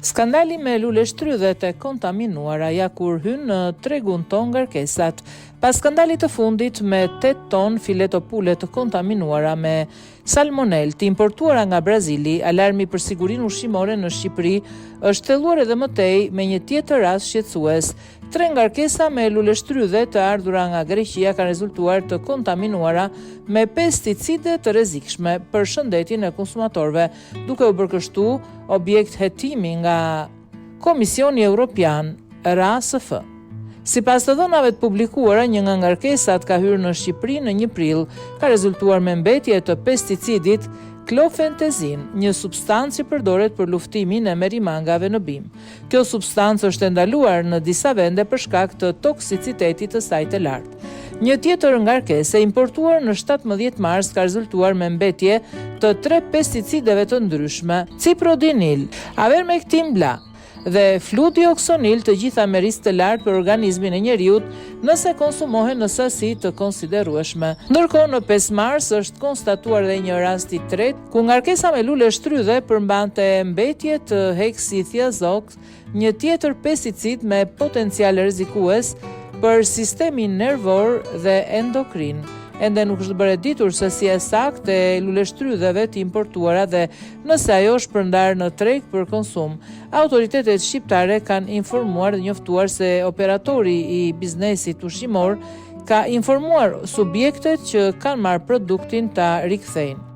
Skandali me luleshtrydhet e kontaminuara ja kur hyn në tregun tonë ngarkesat. Pas skandalit të fundit me 8 ton fileto pule të kontaminuara me salmonel të importuara nga Brazili, alarmi për sigurinë ushqimore në Shqipëri është thelluar edhe më tej me një tjetër rast shqetësues. Tre ngarkesa me luleshtrydhe të ardhura nga Greqia kanë rezultuar të kontaminuara me pesticide të rrezikshme për shëndetin e konsumatorëve, duke u bërë kështu objekt hetimi nga Komisioni Europian, RASFF. Sipas të dhënave të publikuara, një nga ngarkesat ka hyrë në Shqipëri në 1 prill, ka rezultuar me mbetje të pesticidit klofentezin, një substancë që përdoret për luftimin e merimangave në bimë. Kjo substancë është e ndaluar në disa vende për shkak të toksicitetit të saj të lartë. Një tjetër ngarkesë e importuar në 17 mars ka rezultuar me mbetje të tre pesticideve të ndryshme, ciprodinil, avermectin bla dhe fludioksonil, të gjitha me risk të lartë për organizmin e njeriut nëse konsumohen në sasi të konsiderueshme. Ndërkohë, në 5 mars është konstatuar dhe një rast i tretë ku ngarkesa me luleshtrydhe përmbante mbetje të heksithiazoks, një tjetër pesticid me potencial rrezikues për sistemin nervor dhe endokrin. Ende nuk është bërë e ditur sasia e saktë e luleshtrydheve të importuara dhe nëse ajo është shpërndarë në treg për konsum. Autoritetet shqiptare kanë informuar dhe njoftuar se operatori i biznesit ushqimor ka informuar subjektet që kanë marrë produktin ta rikthejnë.